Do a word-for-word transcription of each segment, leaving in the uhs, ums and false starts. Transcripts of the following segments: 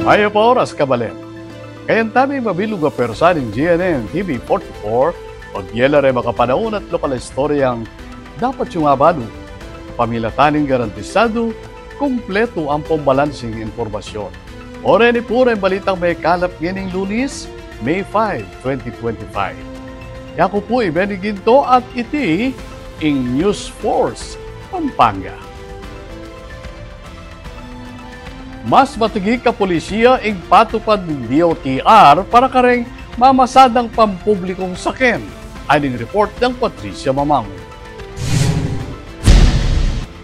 Mayap a oras, kabalen. Kayan tamu ing mabilug a pwersa ning G N N T V forty-four, pagyela reng makapanaun at lokal a istoryang dapat yung abalu. Pamilatan ing garantisadu, kumpletu ampong balansing impormasyon. O reni pu reng balitang mekalap ngening Lunis, May five, twenty twenty-five. Yaku pu i Benny Ginto at iti ing News Force Pampanga. Mas matigi kapolisiya ing patupad ning D O T R para kareng mamasadang pampublikong saken. Ayni ing report nang Patricia Mamangun.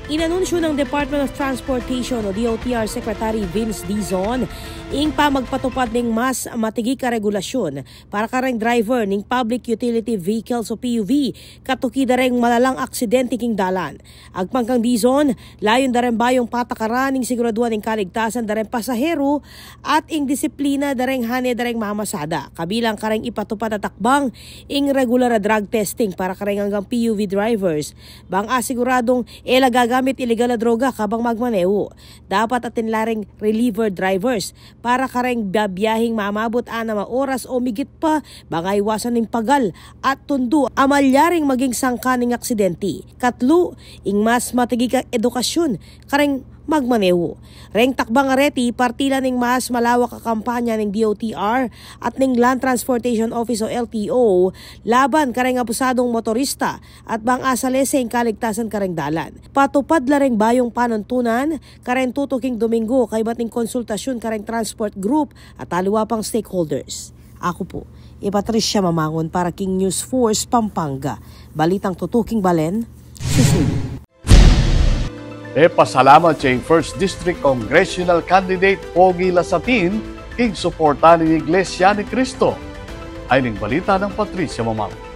Inanunsyo ng Department of Transportation o D O T R Secretary Vince Dizon ing pamagpatupad ning mas matigi a regulasyun para kareng driver ning public utility vehicles o P U V katuki da reng malalang aksidente king dalan. Agpang kang Dizon, layun da reng bayung patakaran ing siguraduan ing kaligtasan da reng pasaheru at ing disiplina da reng hane da reng mamasada, kabilang kareng ipatupad a takbang ing regular a drug testing para kareng anggang P U V drivers, bang asiguradung e la gagamit ilegal a droga kabang magmanehu. Dapat atin la reng reliever drivers para kareng biabiyahing mamabut anam a oras o migit pa, bang aiwasan ing pagal at tundu a malyaring maging sangka ning aksidente. Katlu, ing mas matigi a edukasyun kareng magmanehu. Reng takbang a reti, parti la ning mas malawak a kampanya ning D O T R at ning Land Transportation Office o L T O laban kareng abusadung motorista at bang asalese ing kaligtasan kareng dalan. Patupad la reng bayung panuntunan kareng tutuking Dominggu kaybat ning konsultasyun kareng transport group at aliwa pang stakeholders. Aku pu i Patricia Mamangun para king News Force Pampanga. Balitang tutuking balen, susuyu. Pepasalamat ya ing First District Congressional Candidate Pogi Lasatin king suporta ning Iglesia ni Cristo. Ayni ing balita nang Patricia Mamangun.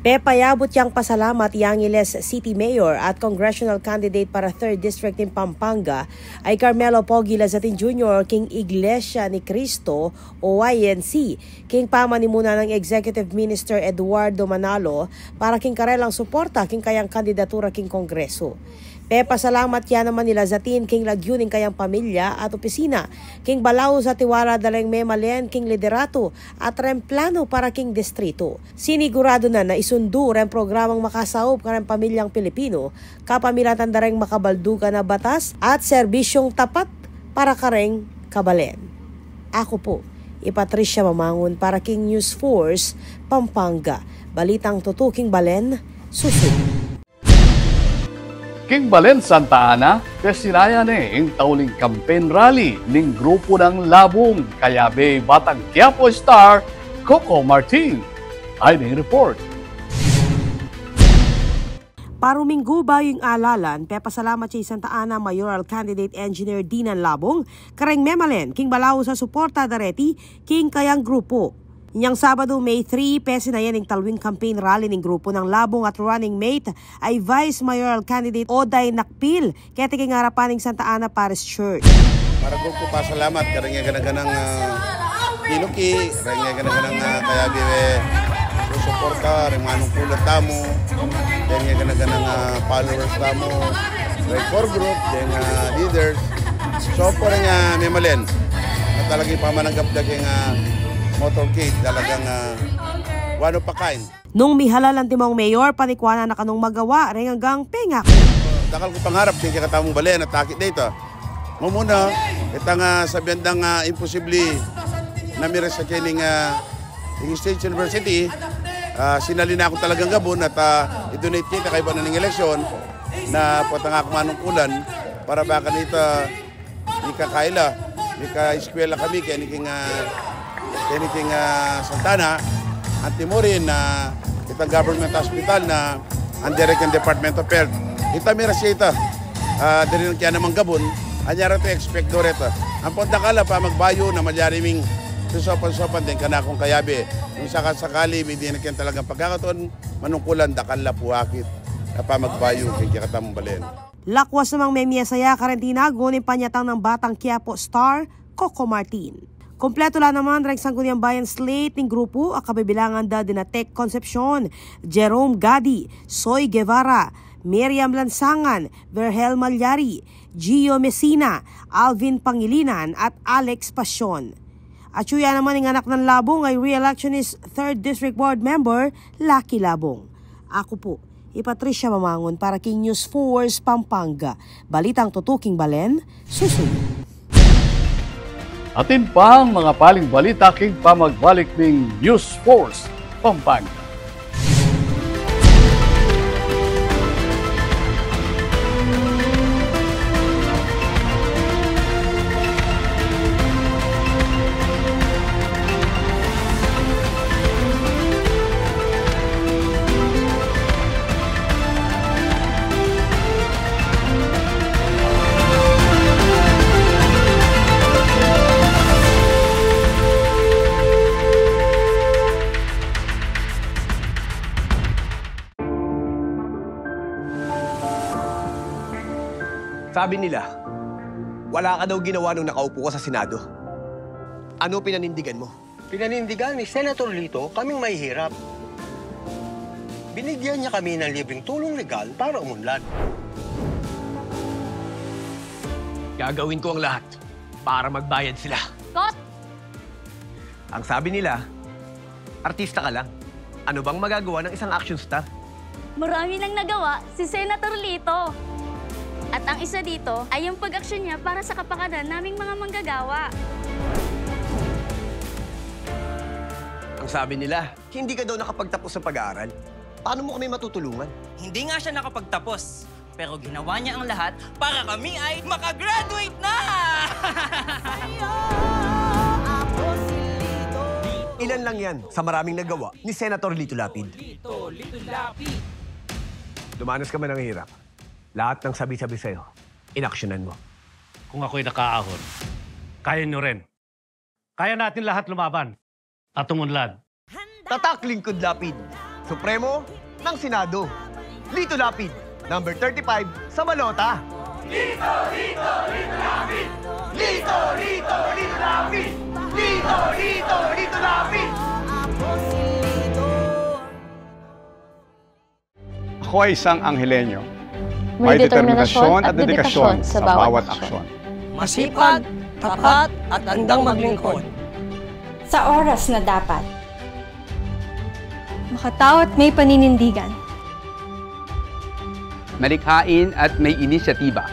Pepayabut yang pasalamat i Angeles City Mayor at Congressional Candidate para Third District ning Pampanga, a i Carmelo Pogi Lazatin Junior king Iglesia ni Cristo o Y N C, king pamanimuna nang Executive Minister Eduardo Manalo para king karelang suporta king kayang kandidatura king Kongresu. Pepasalamat ya naman i Lazatin king lagyu ning kayang pamilya at opisina, king balaus a tiwala da reng memalen king lideratu at reng planu para king distritu. Siniguradu na na isundu reng programang makasaup kareng pamilyang Pilipinu, kapamilatan da reng makabaldugan a batas at serbisyung tapat para kareng kabalen. Aku pu i Patricia Mamangun para king News Force Pampanga. Balitang tutuking balen, susuyu. King balen Santa Ana, pesinaya ne ing tauling campaign rally ning grupu nang Labung, kayabe i Batang Quiapo star Coco Martin. Ayni ing report. Paruminggu bayu ing alalan, pepasalamat ya i Santa Ana Mayoral Candidate Engineer Dinan Labung kareng memalen king balaus a suporta da reti king kayang grupu. Inyang Sabadu, May three, pesinaya ne ing taluing campaign rally ning grupu nang Labung at running mate a i Vice Mayoral Candidate Oday Nakpil keti king arapan ning Santa Ana Parish Church. Para ku pasalamat kareng gana-ganang, ah, pinuki, kareng gana-ganang, ah, kayabe, eh, susuporta reng manungkulan tamu, kareng gana-ganang, ah, followers tamu, reng core group, reng, ah, leaders. So, pu reng, ah, memalen, talagang pamananggap da keng, ah, motorcade, talagang, ah, one of a kind. Nung mihalal antimong mayor, panikwanan na kanung magawa reng anggang pengaku. Dakal kung pangarap keng kekatamung balen at akit deta. Mamuna, itang, ah, sabian dang, ah, imposible na miras sa kening, ah, ing State University, ah, sinali na ku talagang gabun at, ah, i-donate ke kaybat na ning eleksyon na potang aku manungkulan para ba kanita mikakaila, mika-eskwela kami keni king, ah, keni king, ah, Santa Ana, antimo rin na itang government hospital na under keng Department of Health. Ita miras ya ita, ah, diri na kaya namang gabun, anya reta expect do reta. Ampon dakal a pamagbayu na malyari ming susopan-sopan deng kanakung kayabe. Nung saka-sakali, midi na keng talagang pagkakataon, manungkulan dakal a pu akit a pamagbayu keng kekatamung balen. Lakwas namang memiasa ya kareng tinagun ning panyatang nang Batang Quiapo star, Coco Martin. Kumpletu la naman reng Sangguniang Bayan slate ning grupu a kabibilangan da dina Tech Concepcion, Jerome Gadi, Soy Guevara, Miriam Lansangan, Verhel Malyari, Gio Messina, Alvin Pangilinan at Alex Pasion. At yu ya naman ing anak nang Labong ay re-electionist third District Board Member Lucky Labong. Aku pu i Patricia Mamangun para king News Force Pampanga. Balitang tutuking balen, susunod. Atin pang mga paling balita king pamagbalik ning News Force Pampanga. Sabi nila, wala ka daw ginawa nung nakaupo ka sa Senado. Ano pinanindigan mo? Pinanindigan ni Senator Lito kaming mahihirap. Binigyan niya kami ng libreng tulong legal para umunlad. Gagawin ko ang lahat para magbayad sila. Kot! Ang sabi nila, artista ka lang. Ano bang magagawa ng isang action star? Marami nang nagawa si Senator Lito. At ang isa dito ay yung pag-aksyon niya para sa kapakanan naming mga manggagawa. Ang sabi nila, hindi ka daw nakapagtapos ng pag-aaral. Paano mo kami matutulungan? Hindi nga siya nakapagtapos, pero ginawa niya ang lahat para kami ay makagraduate na! Ilan lang yan sa maraming nagawa ni Senator Lito Lapid. Dumanas ka man ng hirap, lahat ng sabi-sabi sa'yo, inaksyonan mo. Kung ako'y nakaahon, kaya nyo rin. Kaya natin lahat lumaban at umunlad. Tatak Lingkod Lapid, Supremo ng Senado. Lito Lapid, number thirty-five sa balota. Lito, Lito, Lito Lapid! Lito, Lito, Lito Lapid! Lito, Lito, Lito Lapid! Ako ay isang Angeleño. May determinasyon at dedikasyon sa bawat aksyon. Masipag, tapat, at handang maglingkod. Sa oras na dapat. Makatao at may paninindigan. Malikhain at may inisyatiba.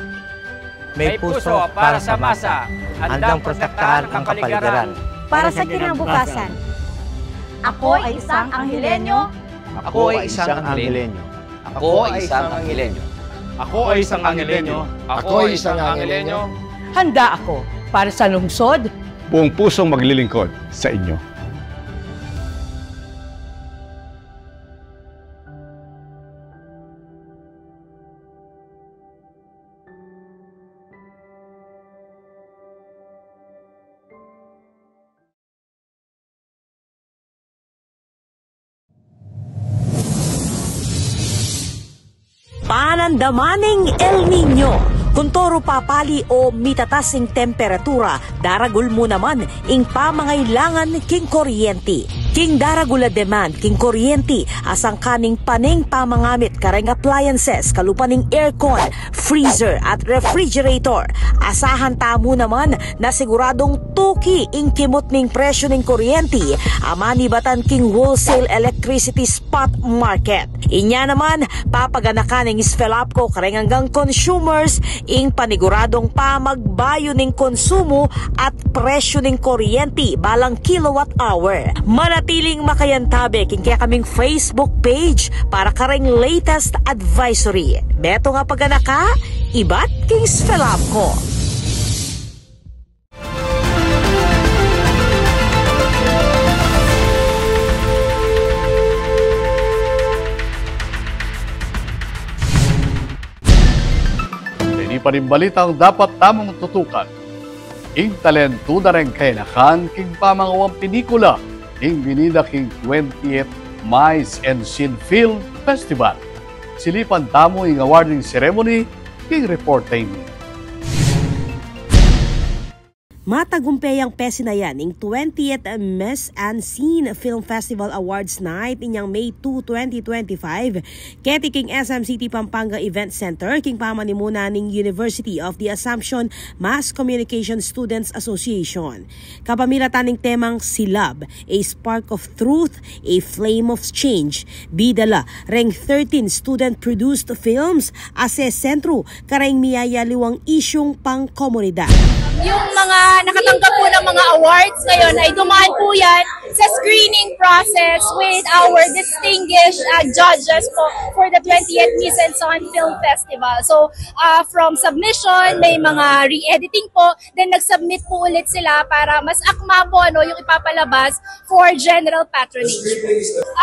May puso para sa masa, handang protektahan ang kapaligiran. Para sa kinabukasan. Ako ay isang Angeleño. Ako ay isang Angeleño. Ako ay isang Angeleño. Ako ay isang Angeleño. Ako ay isang Angeleño. Handa ako para sa lungsod. Buong pusong maglilingkod sa inyo. Panandaman ning El Niño. Kung toro papali o mitatas ing temperatura, daragul mu naman ing pamangailangan king kuryenti. King daragul a demand king kuryenti, asangka ning pane ing pamangamit kareng appliances, kalupa ning aircon, freezer at refrigerator. Asahan tamu naman na siguradung tuki ing kimut ning presyu ning kuryenti a manibatan king wholesale electricity spot market. Inya naman, papaganakan ning SFELAPCO kareng anggang consumers ing paniguradung pamagbayu ning konsumu at presyu ning kuryenti balang kilowatt hour. Manatiling makayantabe king kekaming Facebook page para kareng latest advisory. Metung a paganaka ibat king SFELAPCO. Deni pa ring balitang dapat tamung tutukan. Ing talentu da reng kayanakan king pamangawang pinikula ing binida king twentieth Mice and Seed Film Festival. Silipan tamu ing awarding ceremony king report ini. Matagumpeyang pesinayan ing twentieth Mise en Scene Film Festival Awards Night inyang May two, twenty twenty-five, keti king S M City Pampanga Event Center king pamanimunan ning University of the Assumption Mass Communication Students Association. Kapamilatan ning temang Silab, A Spark of Truth, A Flame of Change, bida la reng thirteen student-produced films a sesentru kareng miyayaliwang isyung pangkomunidad. Yung mga nakatanggap po ng mga awards ngayon ay dumaan po yan sa screening process with our distinguished, uh, judges po for the twentieth Mise en Scene Film Festival. So, uh, from submission, may mga re-editing po, then nag-submit po ulit sila para mas akma po, ano, yung ipapalabas for general patronage.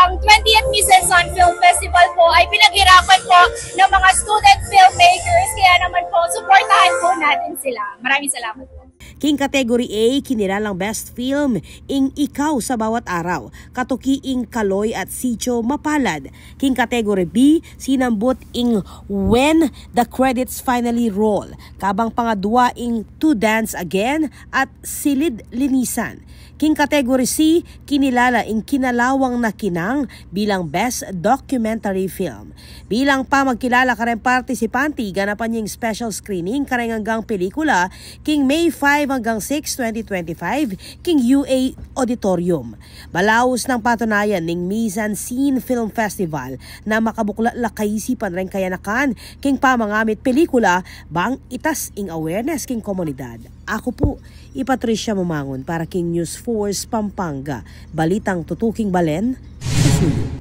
Ang twentieth Mise en Scene Film Festival po ay pinaghirapan po ng mga student filmmakers, kaya naman po, suportahan po natin sila. Maraming salamat po. King category A, kinilalang Best Film ing Ikaw sa Bawat Araw, katuki ing Kaloy at Sitio Mapalad. King category B, sinambut ing When the Credits Finally Roll, kabang pangadwa ing To Dance Again at Silid Linisan. King category C, kinilala ing Kinalawang na Kinang bilang Best Documentary Film. Bilang pamagkilala kareng partisipante, ganapan ya ing special screening kareng anggang pelikula king May five hanggang six, twenty twenty-five, king U A Auditorium. Balaus nang patunayan ning Mise en Scene Film Festival na makabuklat la kaisipan reng kayanakan king pamangamit pelikula bang itas ing awareness king komunidad. Aku pu i Patricia Mamangun para king News Force Pampanga. Balitang tutuking balen, susuyu.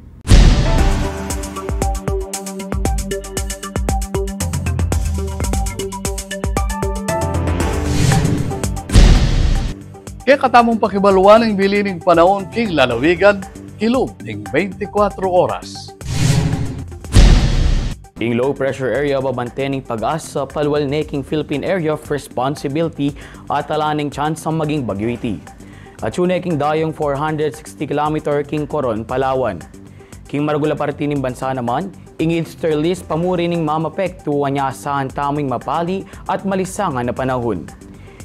Kekatamung pakibaluan ing bili ning panaun king lalawigan kilub ning twenty-four oras. Ing low pressure area babante ning pag-asa palual ne king Philippine Area of Responsibility at ala neng tsansang maging bagyu iti. Atyu ne king dayung four hundred sixty kilometer king Coron, Palawan. King maragul a parti ning bansa naman, ing easterlies pamuri ning mamapektu, anya asahan tamu ing mapali at malisangan a panahun.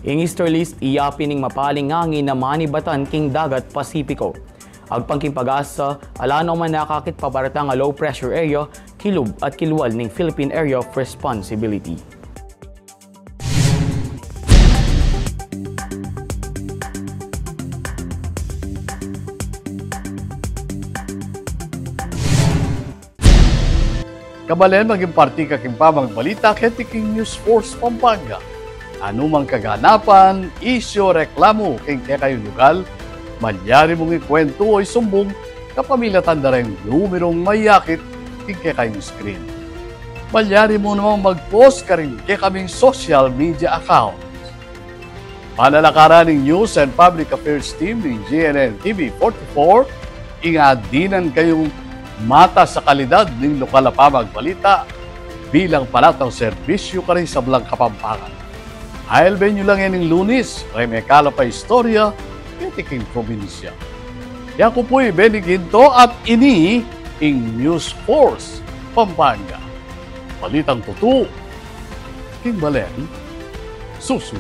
Ing easterlies, iyapi ning mapaling angin a manibatan king dagat Pasipiko. Agpang king pag-asa, ala no man nakakit paparatang a low pressure area kilub at kilual ning Philippine Area of Responsibility. Kabalen, maging parti ka king pamagbalita keti king News Force Pampanga. Anumang kaganapan, isyu, reklamu king kekayung lugal, malyari mung ikuwentu o isumbung kapamilatan da reng numerung mayakit king kekayung screen. Malyari mu namang mag-post karing kekaming social media account. Panalakaran ning News and Public Affairs Team ning G N N T V forty-four, ing adinan kayung matas a kalidad ning lokal a pamagbalita bilang palatang serbisyu karing sablang Kapampangan. Ailben yu lang ya ning Lunes, reng mekalap a istorya keti king probinsya. Yaku pu i Benny Ginto at ini ing News Force Pampanga. Balitang tutu king balen, susu.